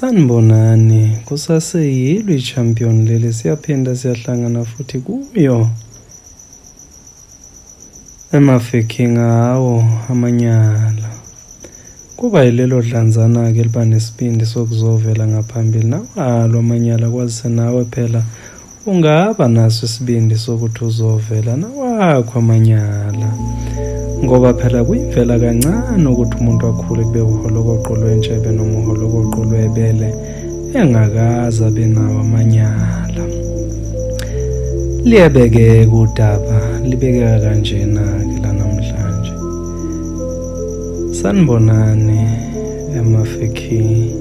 Sanibonani, kusaseyilo i-champion leli, siyaphinda siyahlangana futhi kuyo emafikhi ngawo amanyala. Kuba yilelo dlanzana-ke eliba nesibindi sokuzovela ngaphambili nawalo amanyala, kwazise nawe phela Ungaba naso isibindi sokuthi uzovela nawakho amanyala, ngoba phela kuyimvela kancane ukuthi umuntu akhule kube uholokoqo lwentshebe noma uholokoqo lwebele engakaze abe nawo amanyala. Liyabekeka udaba, libekeka kanjena-ke lanamhlanje. Sanibonani emafikhi.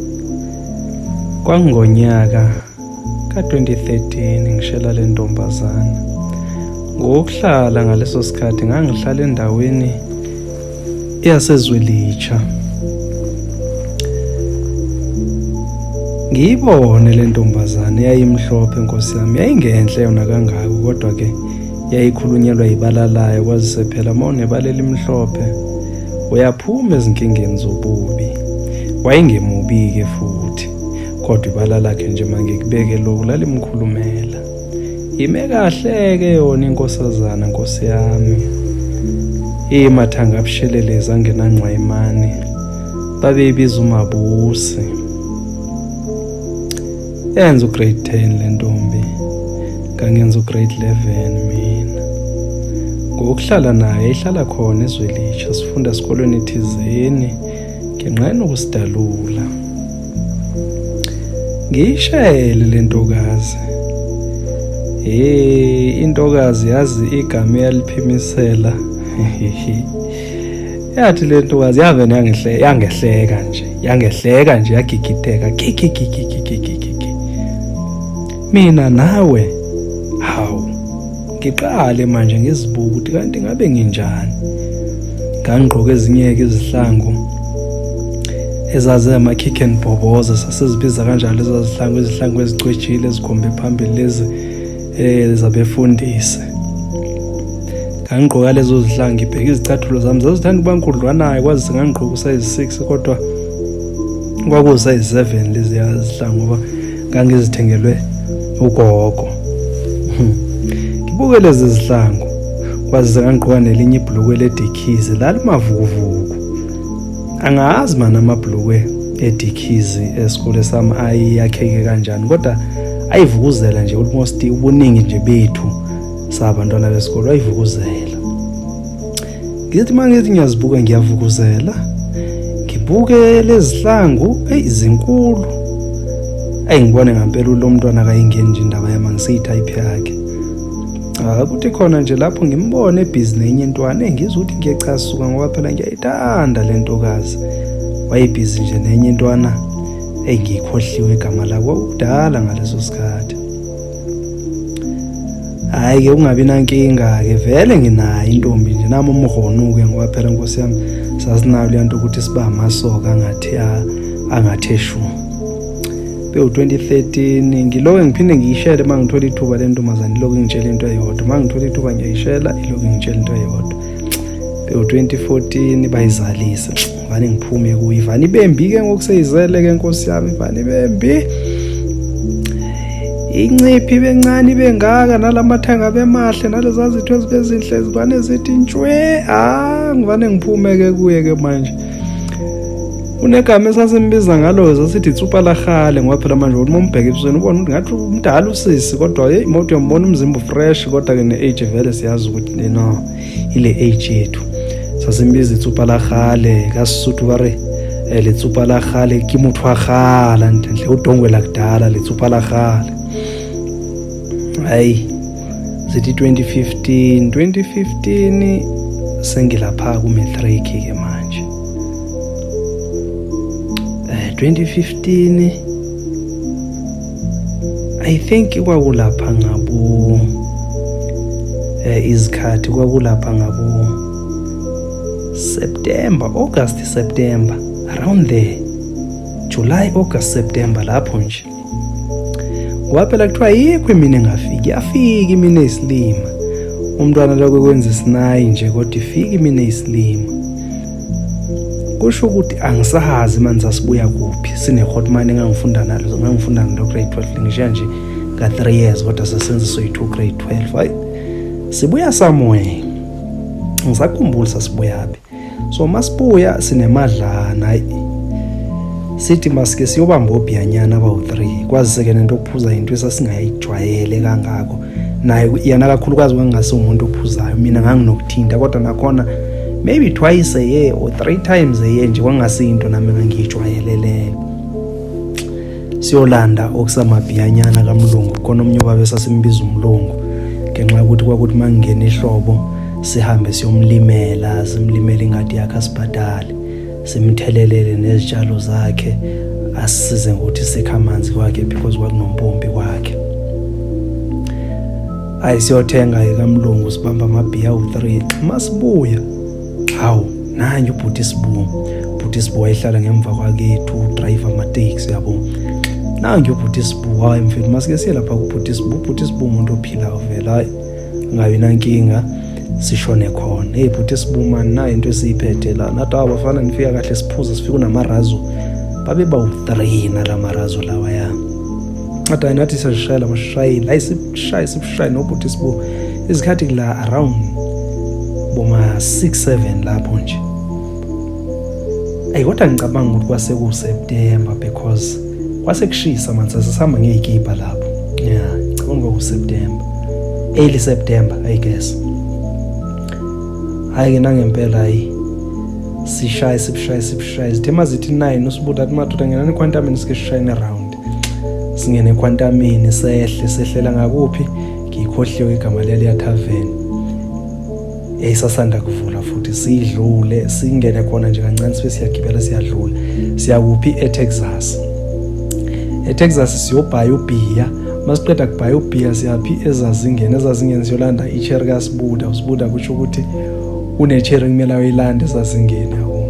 Kwangonyaka ka-2013 ngishela le ntombazana. Ngokuhlala ngaleso sikhathi ngangihlala endaweni yaseZwelitsha. Ngiyibone le ntombazane yayimhlophe nkosi yami, yayingenhle yona kangako kodwa ke yayikhulunyelwa yibala layo kwazise phela uma unebala elimhlophe uyaphuma ezinkingeni zobubi. Wayengemubi-ke futhi. Kodwa ibala lakhe nje mangikubeke lokhu lalimkhulumela. Ime kahle-ke yona inkosazana nkosi yami. Imathanga abushelelezi angenangqwayimane. Babeyibiza uMabusi. Yenza ugrade 10 le ntombi. Ngangenza ugrade 11 mina. Ngokuhlala naye ihlala khona eZwelitsha sifunda esikolweni thizeni. Nginqena ukusidalula. Ngiyishayele le ntokazi. Hey, intokazi yazi igama iyaliphimisela. Yathi le ntokazi yavele yangehle yangehleka nje, yangehleka nje yagigitheka. Kikikikikikikiki. Mina nawe hawu ngiqale manje ngizibuka ukuthi kanti ngabe nginjani. Ngangigqoka ezinye-ke izihlangu ezazi ama-kick and bhoboza, sasizibiza kanjalo lezo zihlangu, izihlangu ezicwejile ezikhombe phambili lezi zabefundisi. Ngangigqoka lezo zihlangu ngibheke izicathulo zami zazithanda ukuba nkudlwanayo kwazise ngangigqoka usayizi 6 kodwa kwakuwusayizi 7 leziya zihlangu ngoba ngangizithengelwe ugogo. Ngibuke lezi zihlangu kwazise ngangigqoka nelinye ibhulukwe ledikhizi lalimavukuvuku. Angazi mana amabhulukwe edikhizi esikole sami ayiyakheke kanjani kodwa ayivukuzela nje almost ubuningi nje bethu sabantwana besikole ayivukuzela. Ngithi uma ngithi ngiyazibuka ngiyavukuzela ngibuke lezihlangu eyi zinkulu eyi ngibone ngampela lo mntwana akayingeni nje indaba yami angisiyithayiphi yakhe. Akuthi khona nje lapho ngimbone ebhizi nenye intwana engizwa ukuthi ngiyacasuka ngoba phela ngiyayithanda le ntokazi. Wayebhizi nje nenye intwana engiyikhohliwe igama lakho kwakudala ngaleso sikhathi. Hhayi-ke ungabi nankinga-ke vele nginayo intombi nje nami umhonu-ke ngoba phela nkosi yami sasinayo leya nto ukuthi siba amasoka angathi angathe shu. Bewu-2013 ngiloke ngiphinde ngiyishele uma ngithola ithuba le ntombazane iloku ingitshela into eyodwa, uma ngithola ithuba ngiyayishela iloku ingitshela into eyodwa. Bewu-2014 bayizalise vane ngiphume kuyo ivane ibembi-ke ngokuseyizele-ke nkosi yami ivane ibembi inciphi bencane ibengaka nalamathanga bemahle naleza zitho ezibezinhle zivane zithi ntshwe. Ah, ngivane ngiphume-ke kuye-ke manje. Unegama esasimbiza ngalo sasithi tsupa lahale ngoba phela manje uma umbheka ebusweni ubona ukuthi ngathi umdala usisi kodwa hey uma uthi uyambona umzimba ufresh kodwa ke ne-age vele siyazi ukuthi no ile age yethu. Sasimbiza itsupa lahale kaSesotho ba re letsupa la kgale ke motho wa kgala ntle udongwe la kudala letsupa la kgale. Hayi zithi 2015 2015 sengilapha ku-matric ke manje. 2015 I think kwakulapha ngabo izikhathi kwakulapha ngabo September, August, September, around there, July, August, September lapho nje. Ngoba phela kuthiwa yikho imini engafiki, yafika imini eyisilima. Umntwana lokho kwenza isinayi nje kodwa ifika imini eyisilima. Kusho ukuthi angisahazi manje sasibuya kuphi sine-hotman engangifunda nalo, ngangifunda nalo grade 12, ngishiya nje ka-3 years, kodwa sasenza soyi-2 grade 12. Hayi, sibuya somewhere, ngisakhumbula sasibuyaphi. So masibuya sinemadlana, hayi, sithi masike siyobamba obhiyanyana abawu-3, kwazise-ke nento okuphuza into esasingayijwayele kangako. Naye yena kakhulukazi kwangase umuntu ophuzayo, mina nganginokuthinta, kodwa nakhona maybe twice a year or three times a year nje, kwangasiyinto nami engangiyijwayele leyo. Siyolanda okusamabhiyanyana kamlungu, khona omnye ubaba esasimbiza umlungu ngenxa yokuthi kwakuthi uma kungena ihlobo sihambe siyomlimela, simlimele ingadi yakhe, asibhadale, simthelelele nezitshalo zakhe, asisize ngokuthi sikhe amanzi kwakhe because kwakunompompi kwakhe. Ayi, siyothenga-ke kamlungu, sibamba amabhiya awu-3. Masibuya, hawu, nange ubhuti Sibu, ubhuti Sibu wayehlala ngemva kwakethu, udrive amateksi yabo. Nange ubhuti Sibu, hayi mfethu, masike siye lapha kubhuti Sibu, ubhuti Sibu umuntu ophilayo vele, hayi angabi nankinga, sishone khona. Hey bhuti Sibu mani, nayo into esiyiphethe la nathi, awu bafana nifika kahle, siphuza, sifika unamarazo, babe bawu-3 nalamarazo lawa ya. Kodwa hayi nathi siyazishayela amashayini, hayi sibushaye sibushaye nobhuti Sibu, izikhathi kula around boma 6 7 lapho nje. Ayi, kodwa ngicabanga ukuthi kwase kuSeptember because kwase kushisa manje, sasihamba ngey'kibha lapho. Yeah, ngicabanga kwakuSeptember, early September I guess. Hhayi-ke nangempela, hayi sishaye sibushaye sibushaye, zithe mazithi 9 usibuda athi madoda ngenani ekhwantamini sike sishayene round. Singene ekhwantamini, sehle, sehlela ngakuphi, ngiyikhohliwe igama leliya tavern yayisasanda kuvula futhi, sidlule singene khona nje kancane, sibe siyagibela siyadlula, siyakuphi, eTexas. eTexas siyobhaya ubhiya, masiqeda kubhaya ubhiya siyaphi, ezazingeni, ezazingeni siyolanda icherry kaSibuda. USibuda kusho ukuthi unecherry kumele ayoyilanda ezazingeni yabo.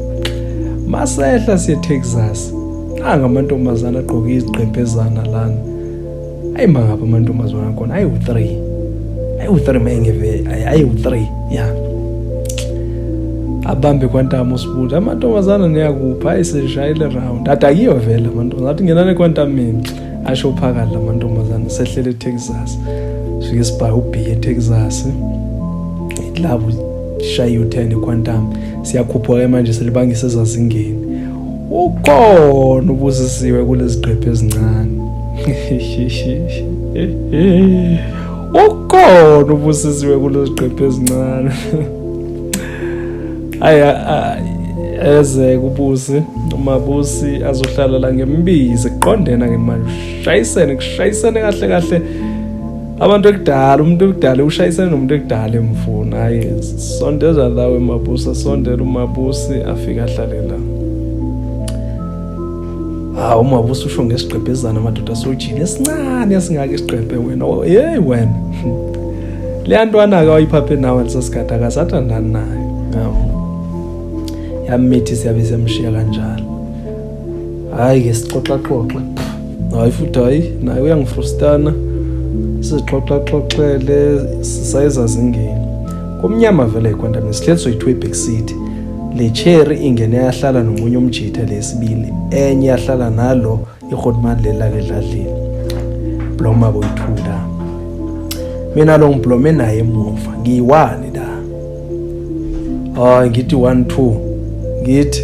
Masehla siye eTexas, nanga amantombazana agqoke izigqebhezana lana, ayi mangapha amantombazana akhona, ayiwu-3, ayiwu-3 mayengeve, ayiwu-3 ya abambe kwantama usibuda, amantombazana niyakupha, hayi seshayile round, adakiwe vele amantombazana, athi ngenani ekwantameni, asho phakathi lamantombazana. Sehlele eTexas, sifike sibhaye ubhiya eTexas, labo shaye u-10 equantum, siyakhuphuka-ke manje silibangisa ezazingeni. Ukhona ubusisiwe kulezi gqephu ezincane, ukhona ubusisiwe kulezi gqephu ezincane. Ayi, eze kubusi umabusi azohlala la ngembizi, kuqondena ke manje, ushayisene, kushayisene kahle kahle abantu ekudala, umuntu ekudala ushayisene nomuntu ekudala emfuna. Hayi, sondeza la wemabusi, asondela umabusi, afike ahlale la. Hawu, umabusi usho ngesigqebhezana, madoda sojile esincane esingaka isigqebhe, wena, hey wena, leya ntwana-ke wayiphaphe nawe lesasigada akasathandani nayo, yabo, yamithi siyabe siyamshiya kanjalo. Hhayi-ke sixoxaxoxe, hhayi futhi hhayi naye uyangifrustana, sizixoxaxoxele sisayezazingeni kumnyama vele equantum, sihleli soyi-two eback seat, le cherry ingene yahlala nomunye umjitha lesibili, enye yahlala nalo ihotman leli lake edladleni, bloma boyi-two la, mina lo ngiblome naye emuva, ngiyi-one la. Hayi, ngithi 1 2, ngithi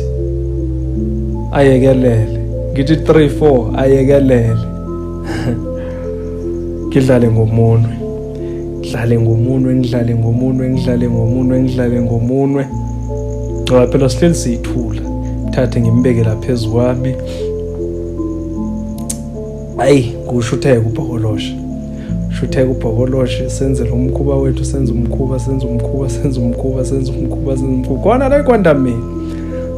ayekelele, ngithi 3 4, ayekelele, ngidlale ngomunwe, ngidlale ngomunwe, ngidlale ngomunwe, ngidlale ngomunwe, ngidlale ngomunwe, ngoba phela sihleli siyithula, thathe ngimbeke la phezu kwami. Ayi, kushutheka ubhokoloshe, shutheka ubhokoloshe, senze lo mkhuba wethu, senze umkhuba, senze umkhuba, senze umkhuba, senze umkhuba, senze umkhuba khona la ekwandameni,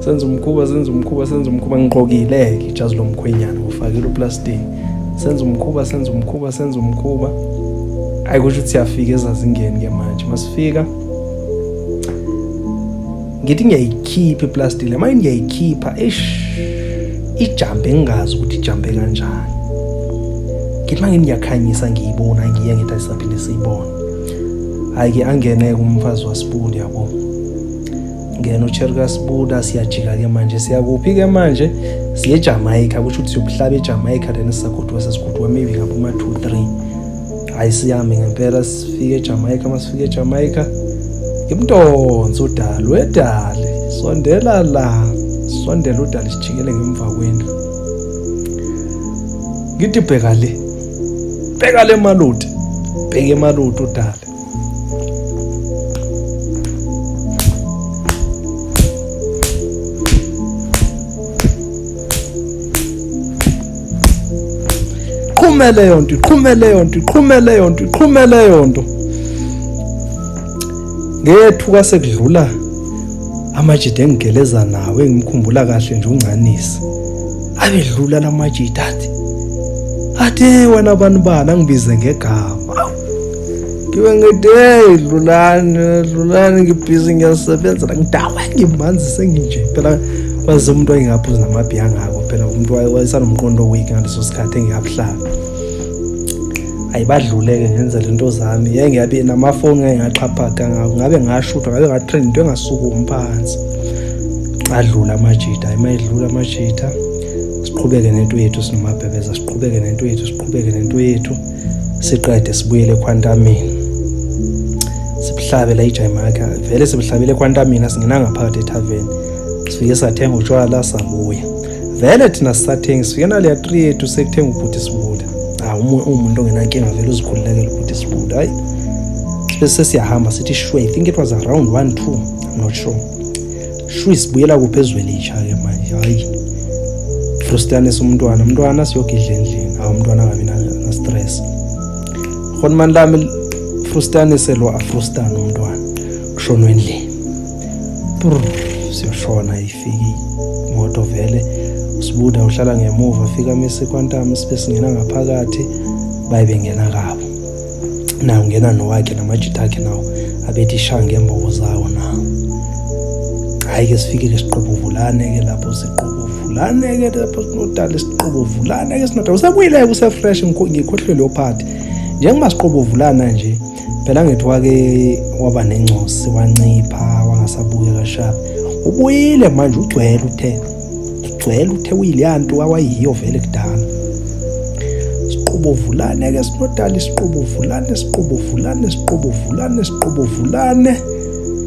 senze umkhuba, senze umkhuba, senze umkhuba. Ngiqokile-ke ijazi lomkhwenyana, ngifakile uplastiki, senze umkhuba, senze umkhuba, senze umkhuba. Ayi, kusho ukuthi siyafika ezazingeni-ke manje. Masifika ngithi ngiyayikhipha iplastiki le, manje ngiyayikhipha, eish, ijambe, ngingazi ukuthi ijambe kanjani. Ngithi manje ngiyakhanyisa, ngiyibona, ngiye ngithi ayisaphinde siyibone. Hhayi-ke angene-ke umfazi wasibuli, yabo. Ngena ucherry kaSibuda, siyajika-ke manje, siyakuphi-ke manje? Siye eJamaica, kusho ukuthi siyobuhlaba eJamaica, then sisagoduka, sesigoduka maybe ngabo ma-2 3. Hhayi, sihambe ngempela sifike eJamaica. Uma sifike eJamaica, ngimdonse udali, wedali sondela la, sondela udali, sijikele ngemva kwendlu. Ngithi bheka le, bheka le maluti, bheka emaluti udali. Qhume leyo nto, iqhume leyo nto, iqhume leyo nto, iqhume leyo nto. Ngethuka sekudlula amajida engigeleza nawo, engimkhumbula kahle nje uNgcanisi. Abedlula la majida athi, athi wena bani bani, angibize ngegama. Ngibe ngithi hey dlulani, dlulani, ngibhizi ngiyasebenza la, ngidawa ngimanzi senginje. Phela kwazi umuntu wayengaphuzi namabhiya angako, phela umuntu wayesanomqondo weak ngaleso sikhathi engiyabuhlala. Ayibadluleke ngenza lento zami, yeke ngiyabe namafoni ngeke ngaxhaphaka ngawo, ngabe ngashuthwa, ngabe ngatrend into engasukumi phansi. Adlula amajita, hayi mayidlula amajita, siqhubeke nento yethu sinomabhebeza, siqhubeke nento yethu, siqhubeke nento yethu, siqede sibuyele ekhwantamini, sibuhlabe la iJamaica. Vele sibuhlabile ekhwantamini, asingenanga phakathi ethaveni. Sifike sathenga utshwala sabuya. Vele thina sisathengi, sifike naleya 3 yethu sekuthenga ubhuti sibuda. Hawu, umuntu ongenankinga vele uzikhululekele ubhuti sibuda. Hayi, sibe sesiyahamba sithi shwe, I think it was around 1 2, I'm not sure. Shwi, sibuyela kuphi ezwelitsha-ke manje? Hhayi, frustanisa umntwana, umntwana siyogidla endlini. Hawu, umntwana angabi na-stress. Honmani lami frustanise lo afrustane umntwana, kushonwe endlini. Brr, siyoshona, ifike imoto vele, uSibuda uhlala ngemuva, fika mise quantum, sibe singena ngaphakathi, baye bengena kabo. Nawo ngena nowakhe namajita akhe, nawo abethi sha ngembobo zawo nawo. Hhayi-ke sifike-ke siqobovulane-ke lapho, siqobovulane-ke lapho sinodala, siqobovulane-ke sinodala. Usebuyile-ke, usefresh, ngikhohlwe leyo part. Njengoba siqobovulana nje, phela ngithi wake waba nencosi, wancipha, wangasabukeka sharp. Ubuyile manje ugcwele uthe, ugcwele uthe uyileya nto awayiyo vele kudala. Siqobovulane-ke sinodala, siqobovulane, siqobovulane, siqobovulane, siqobovulane,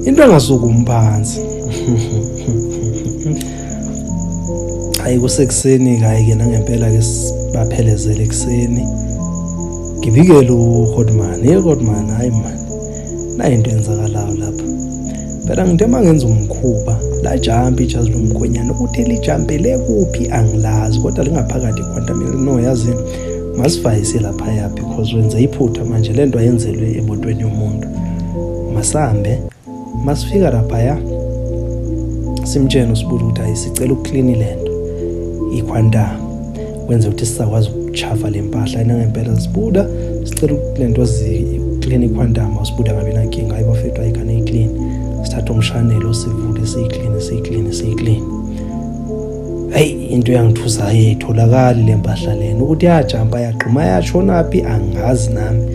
into engasukumi phansi. Hayi, kusekuseni-ke, hhayi-ke nangempela-ke sibaphelezele ekuseni. Ngibikele uHotman, hey Hotman, hayi man, nayi into eyenzakalayo lapha. Phela ngithe uma ngenza umkhuba, lajampa ijazi lomkhwenyana, ukuthi lijampele kuphi angilazi, kodwa lingaphakathi equantum. No, yazi masivayise laphaya because wenze iphutha manje, le nto ayenzelwe emotweni yomuntu. Masambe, masifika laphaya simtshene uSibuda ukuthi hayi, sicela ukuklini le nto iquantum, kwenze ukuthi sisakwazi ukuchava le mpahla. Yena ngempela Sibuda, sicela le nto ziklini iquantum. Usibuda ngabi nankinga, hayi bafethu, ayikhane iclean. Sithatha umshanelo, sivule, siyiclean, siyiclean, siyiclean. Hayi, into yangithusa, hayi ayitholakali le mpahla lena. Ukuthi yajampa yagxuma yashonaphi angazi nami,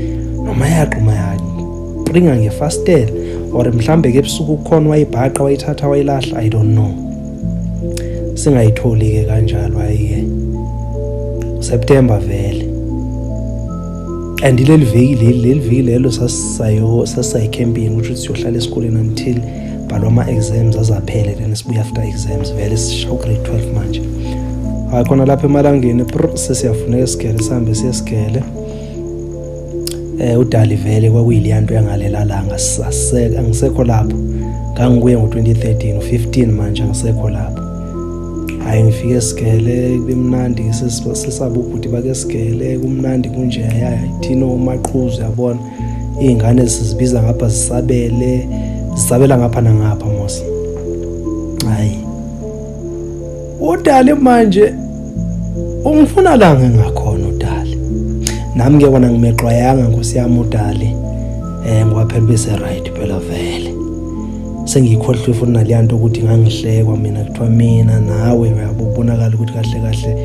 noma yagxuma yapringa ngefastela, or mhlambe ke ebusuku kukhona wayibhaqa wayithatha wayilahla, I don't know. Singayitholi-ke kanjalo. Hhayi-ke September vele, and leli viki leli, leli viki lelo sasisayo sasisayikhempini, kusho ukuthi siyohlala esikoleni until bhalwa ama-exams azaphele, then sibuye after exams. Vele sishaw grade 12 manje. Hayi, khona lapha emalangeni prr, sesiyafuneka esigele, sihambe siyesigele. Udali vele kwakuyileya nto yangalela langa, angisekho lapho. Ngangikuye ngo-2013, u-15 manje angisekho lapho. Hhayi, ngifike esigele kube mnandi, sesaba ubhuti bake esigele, kumnandi kunje. Hayi, thina omaqhuzu, yabona iy'ngane sizibiza ngapha, zisabele, zisabela ngapha nangapha mos. Hhayi, udali manje ungifuna la ngingakhona udali, nami ke kona ngimexwayanga nkosi yami udali, ngoba phela bese right phela vele sengiyikhohlwe futhi naleya nto ukuthi ngangihlekwa mina, kuthiwa mina nawe uyabo, kubonakala ukuthi kahle kahle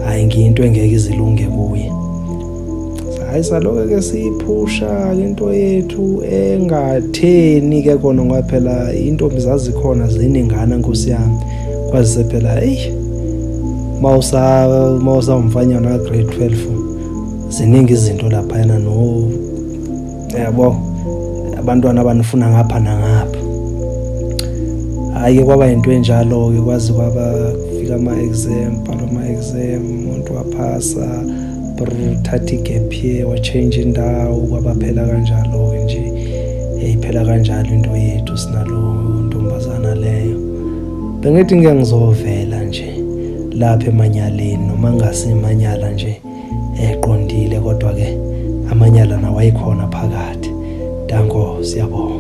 hayi ngiyinto engeke izilunge kuye. Hayi, saloke ke siyiphusha into yethu engatheni ke kona, ngoba phela intombi zazikhona ziningana, nkosi yami, kwazise phela eyi mawusa mawusawumfanyana ka grade 12 ziningi izinto laphayana, no yabo abantwana abanifuna ngapha nangapha. Hhayi-ke, kwaba yinto enjalo-ke, kwaze kwaba kufika ama-exam, bhala ama-exam, umuntu waphasa, brr, thatha i-gap year, wa-change indawo, kwabaphela kanjalo-ke nje, yayiphela kanjalo into yethu sinalo ntombazana leyo. Bengithi ngike ngizovela nje lapha emanyaleni, noma ngasemanyala nje eqondile, kodwa ke amanyala nawo ayikhona phakathi. Danko, siyabonga.